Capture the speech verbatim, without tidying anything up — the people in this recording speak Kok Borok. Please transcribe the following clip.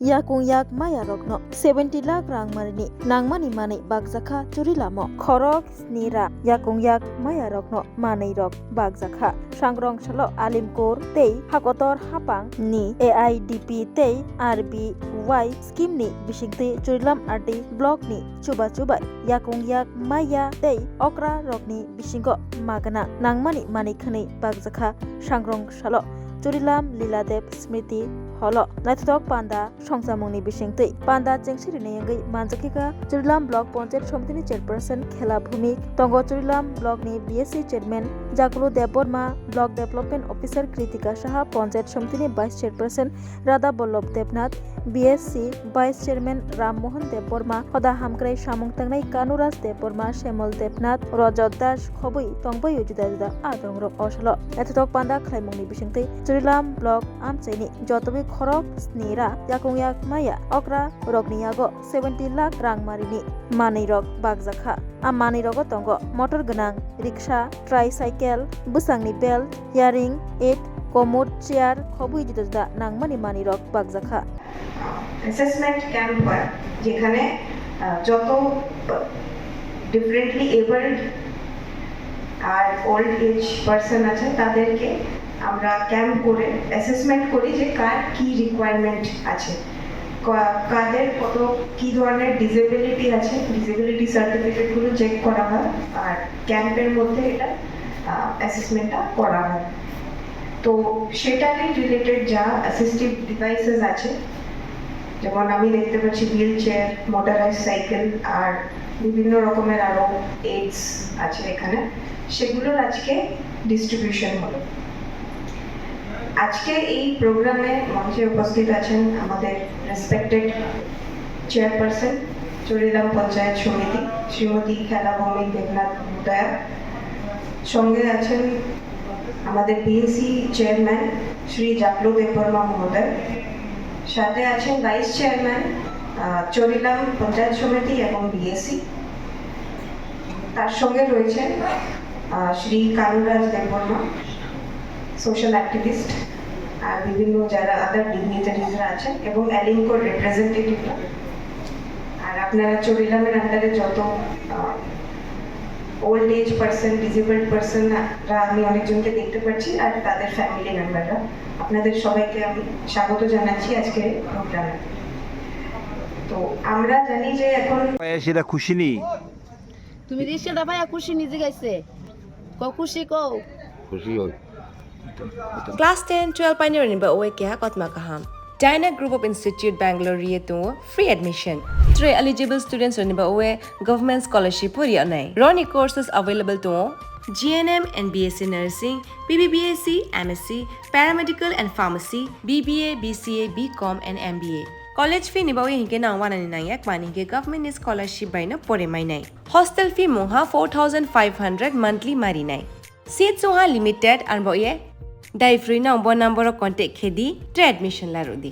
Yakung yak maya rokno seventy lakh rang marini nangmani manwi bakjakha Churilamo. Khorok sni ra yakung yak maya rokno manwi rok bakjakha. Sangrong salo Alimkor tei Hakotor hapang ni A I D P tei R B Y scheme ni bisingtwi Churilam R D block ni chuba chubai yakung yak maya tei okra rokni bisingo magana nangmani manwi khwnwi bakjakha. Sangrong salo Churilam Liladev Smriti Holo naithotok panda songchamungni bisingtwi panda chengsi rinai wngwi manjakha Churilam Block Panchayat Somitini Chairperson Khela Bhumik, tongo Churilam Block ni B S C Chairman Jakulu Debbarma, Block Development Officer Kritika Saha, Panchayat Somitini Vice Chairperson Radha Vallabh Debnath, B S C Vice Chairman Ram Mohan Debbarma, hoda hamkrai samung tangnai Kanuraj Debbarma, Shemal Debnath, Rajat Das khobwi tongbaio juda juda adongrok. O salo naithotok panda khlaimungni bisingtwi Churilam Block amchaini jotobwi khorok sni ra yakung yak maya okra rokni yago seventy lakh rang marini manwi rok bakjakha. A manwi rogo tongo motor gwnang, rickshaw, tricycle, bwsangni belt, hearing aid, commode, chair, khobwi juda juda nangmani manwi rok bakjakha. Assessment camp হয়, যেখানে আহ, যত differently abled আর old age person আছে, তাদেরকে আমরা ক্যাম্প করে অ্যাসেসমেন্ট করি যে কার কি রিকোয়ারমেন্ট আছে, কা- কাদের কত কি ধরনের ডিসেবিলিটি আছে, ডিসেবিলিটি সার্টিফিকেটগুলো চেক করা হয় আর ক্যাম্পের মধ্যে এটা অ্যাসেসমেন্টটা করা হয়। তো সেটাকে রিলেটেড যা অ্যাসিস্টিভ ডিভাইসেস আছে, যেমন আমি দেখতে পাচ্ছি হুইল চেয়ার, মোটরাইজ সাইকেল আর বিভিন্ন রকমের আরও এইডস আছে এখানে, সেগুলোর আজকে ডিস্ট্রিবিউশন হলো। আজকে এই প্রোগ্রামে মঞ্চে উপস্থিত আছেন আমাদের রেসপেক্টেড চেয়ারপারসন চুরিলাম পঞ্চায়েত সমিতি শ্রীমতী খেলা ভৌমিক দেবনাথ মহোদয়া, সঙ্গে আছেন আমাদের বিএসি চেয়ারম্যান শ্রী জাকলু দেববর্মা মহোদয়, সাথে আছেন ভাইস চেয়ারম্যান আহ, চরিলাম পঞ্চায়েত সমিতি এবং বিএসি। তার সঙ্গে রয়েছেন আহ, শ্রী কানুরাজ দেববর্মা, সোশ্যাল অ্যাক্টিভিস্ট, আর বিভিন্ন যারা আদার ডিগনিটারিজরা আছেন এবং অ্যালিমকোর রিপ্রেজেন্টেটিভরা। আর আপনারা চরিলামের আন্ডারে যত ওল্ড এজ পার্সন, ডিসেবলড পার্সনরা, আমি অনেকজনকে দেখতে পাচ্ছি, আর তাদের ফ্যামিলি মেম্বাররা। আপনাদের সবাইকে আমি স্বাগত জানাচ্ছি আজকের এই প্রোগ্রামে। তো আমরা জানি যে এখন সেটা খুশি নেই। তুমি রিক্সাটা পাইয়া খুশি নিজে গাইছে। কও খুশি কও। খুশি হই। Class ten, twelve painirni ba oe keha kotma kaham. Dyna Group of Institute Bangalore ri tongo free admission. Three eligible students roni ba oe government scholarship pori anai. Roni courses available tongo G N M and B S C Nursing, B B B S C, M S C, Paramedical and Pharmacy, B B A, B C A, B Com and M B A. College fee ni ba oe hinke nang wanani nangyak mani hinke government ni scholarship bai no pore mainai. Hostel fee mungha four thousand five hundred monthly marinai. Seat sungha limited arbo ye. Dai free no bo number o contact khedi tre admission larudi.